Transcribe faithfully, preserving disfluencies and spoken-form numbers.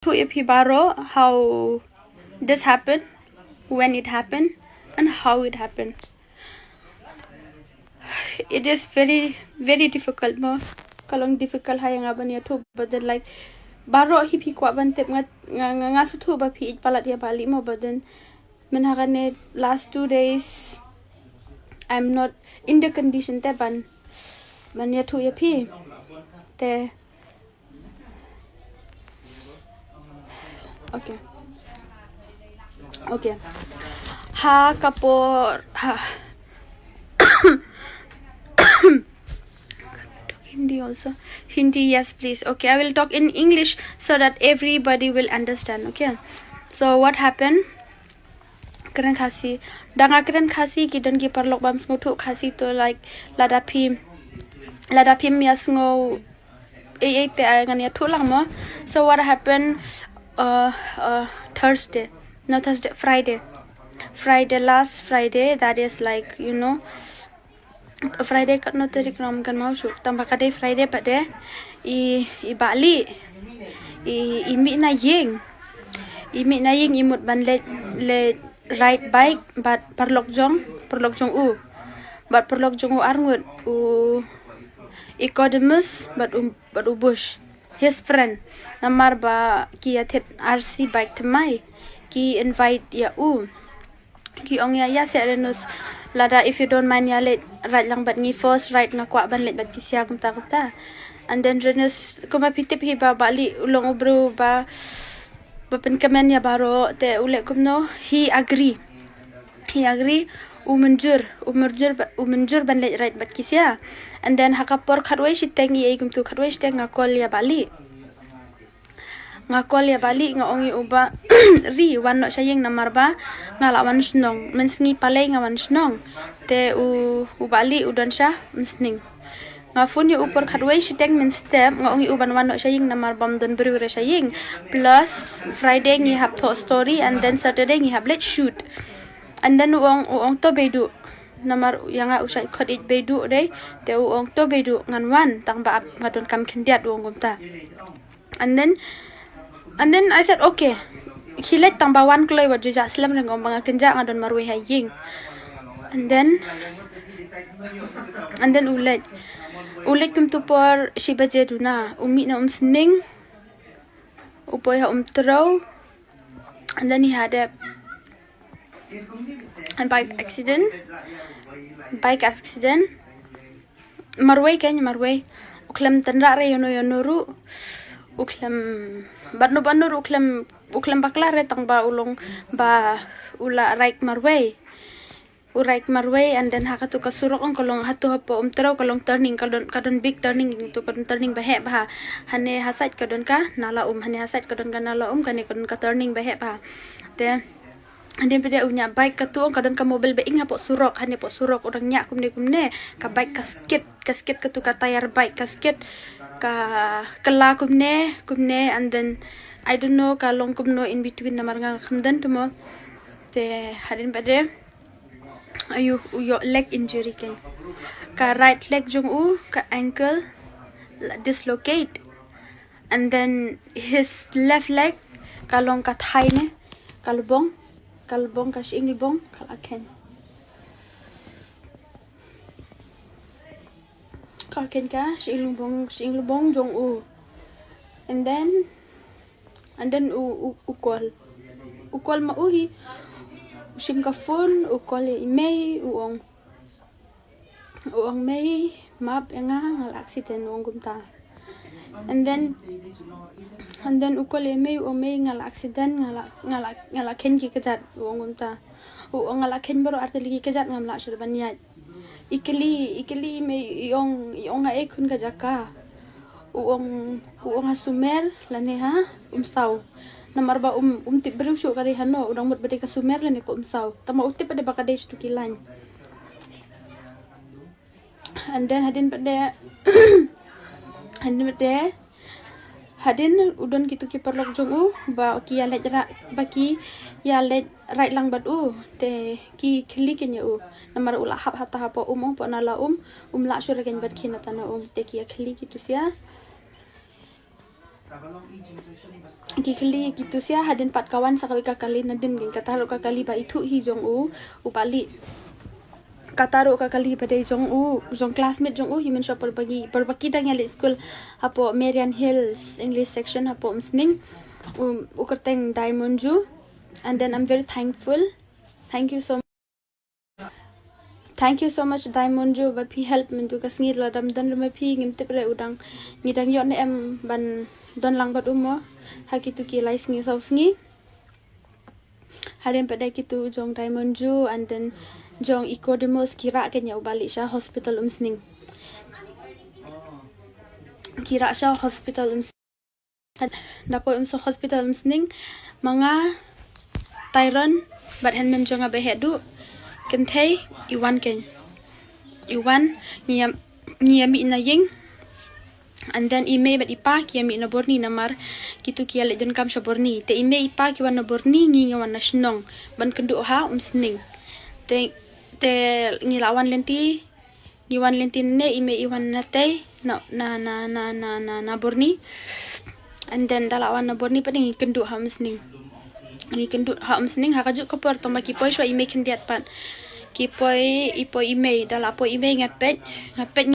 ïathuh ïa phi baroh how this happened, when it happened, and how it happened. It is very, very difficult mo. Ka long difficult ha ïa nga ban ïathuh, but then, like, baroh hi phi kwah ban tip, nga, nga, nga, nga sngewthuh ba phi ïeit palat ïa Bah Lieh mo, but then mynta ha kane last two days I'm not in the condition te ban, ban ïathuh ïa phi. Te Okay. Okay. Ha ka por, ha. Hindi also. Hindi, yes, please. Okay, I will talk in English so that everybody will understand. Okay. So what happened? Kren Khasi. Da nga kren Khasi, ki don ki paralok bym sngewthuh Khasi, to, like, lada phim, lada phim ïa sngew ei ei te, ah, ngan ïathuh lang mo. So what happened, uh, uh, Thursday? No, Thursday, Friday. Friday, last Friday, that is, like, you know, Friday katno tarik, ngam kynmaw shuh. Tang ba ka dei Friday pat de, i, i Bah Lieh i, i mih na ïing. I mih na ïing, i mut ban leit, leit ride bike bad paralok jong, paralok jong u. Bad paralok jong u ar ngut, u Ecodemus bad u, bad u Bush, his friend. Namar ba ki ïa thied R C bike thymmai, ki invite ïa u. Ki ong ïa, ïa seh Renus, lada, if you don't mind, ïa leit ride lang bad ngi first ride, nga kwah ban leit bad phi sha kumta kumta. And then Renus, kumba phi tip hi ba Bah Lieh u long u briew ba, ba pynkmen ïa baroh, te u leh kumno, he agree. He agree, u mynjur, u mynjur ba, u mynjur ban leit ride bad ki sha. And then ha ka por khatwei shiteng, i ei kumtu khatwei shiteng, nga call ïa Bah Lieh. Nga call ïa Bah Lieh, nga ong ïa u ba, Ri, wan noh sha ïing namar ba nga la wan shnong. Mynsngi palei nga wan shnong. Te u, u Bah Lieh u don sha Umsning. Nga phone ïa u por khatwei shiteng mynstep, nga ong ïa u ban wan noh sha ïing namar bym don briew re sha ïing. Plus Friday ngi hap thoh story and then Saturday ngi hap leit shoot. And then u ong, u ong to beiduh. Namar ïa nga u shait khot ïeit beiduh dei, te u ong to beiduh ngan wan, tang ba ap nga donkam khyndiat, u ong kumta. And then, and then I said, "Okay." Khie leit, tang ba wan kloi wat ju jah slem, nga ong ba nga kynjah, nga don marwei ha ïing. And then, and then u leit. U leit kumtu por shi baje duna. U mih na Umsning. U poi ha Umtrew. And then he had a, a bike accident. Bike accident. Marwei kein, marwei. U khlem tynrah re ïano ïano ruh. U khlem, bad no bad no ruh u khlem, u khlem bakla re, tang ba u long ba u la ride marwei. U ride marwei, and then ha katu ka surok ong ka long, hatu hapoh Umtrew ka long turning, ka don, ka don big turning, tu ka don turning ba heh bha. Hane ha side ka don ka Nala Um, hane ha side ka don ka Nala Um, kane ka don ka turning ba heh bha. Te hadien pat de u ñiah bike katu ong ka don ka mobil ba ing hapoh surok, hane hapoh surok u dang ñiah kumne kumne, ka bike ka skid, ka skid katu ka tyre bike ka skid, ka kylla kumne kumne, and then I don't know ka long kumno in between, namar nga ngam don te mo. Te hadien pat de, ayu, u ïoh leg injury kein. Ka right leg jong u, ka ankle, la dislocate. And then his left leg, ka long ka thigh ne, ka lbong, ka lbong, ka shyieng lbong ka la kheiñ. Ka kheiñ ka shyieng lbong, shyieng lbong jong u. And then, and then u, u, u call. U call ma u hi. U shim ka phone, u call ïa i mei, u ong, u ong, "Mei, map ïa nga, nga la accident," u ong kumta. And then, and then u call ïa i mei, u ong, "Mei, nga la accident, nga la, nga la, nga la kheiñ ki kjat," u ong kumta. U ong, "Nga la kheiñ baroh ar tylli ki kjat, ngam lah shuh ban ïaid." I kylli, i kylli i mei, i ong, i ong, "Haei khun ka jaka?" U ong, u ong, "Ha Sumer lane ha Umsaw." Namar ba um, um tip briew shuh ka dei hano, u dang mut ba dei ka Sumer lane ka Umsaw. Tangba u tip pat de ba ka dei shatu ki line. And then hadien pat de, hadien pat de, hadien u don kitu ki paralok jong u ba ki ïa leit ra, ba ki ïa leit ride lang bad u, te ki khylli kein ïa u. Namar u la hap hata hapoh um, hapoh Nala Um, um lah shuh re kein ban khie na Tana Um, te ki ïa khylli kitu sha. Ki kylli kitu sha hadien pat ka wan sa kawei ka kali nadien, kata ruh ka kali ba ithuh hi jong u, u Bali. Kata ruh ka kali ba dei jong u, jong classmate jong u, hi mynshuwa por ba ki, por ba ki dang ïaleit skul hapoh Marian Hills English section hapoh Umsning. Um, u kyrteng Dai Monju. And then I'm very thankful. Thank you so much. Thank you so much, Dai Monju, ba phi help mynta ka sngi. Lada ym don ruh ma phi, ngim tip re u dang, ngi dang ïoh ne em ban don lang bad u mo ha kitu ki lai sngi saw sngi. Hadien pat de kitu jong Dai Monju and then jong Eco Demos ki rah kein ïa u Bali sha hospital Umsning. Ki rah sha hospital Umsning. Da poi um sha hospital Umsning, ma nga, Tyron bad hynmen jong nga ba heh duh, kynthei, i Wan kein. I Wan, ngi ïa, ngi ïa mih na ïing. And then i mei bad i pa ki ïa mih na Borni namar kitu ki ïaleit donkam sha Borni. Te i mei i pa ki wan na Borni, ngi ngi wan na shnong ban kynduh ha Umsning. Te, te ngi la wan lynti, ngi wan lynti ne i mei i wan na tei na, na, na Borni. And then da la wan na Borni pat ngi kynduh ha Umsning. Ngi kynduh ha Umsning, ha kajuh ka por tang ba ki poi shuwa i mei khyndiat pat. Ki poi, i poi i mei, da la poi i mei nga peit, nga peit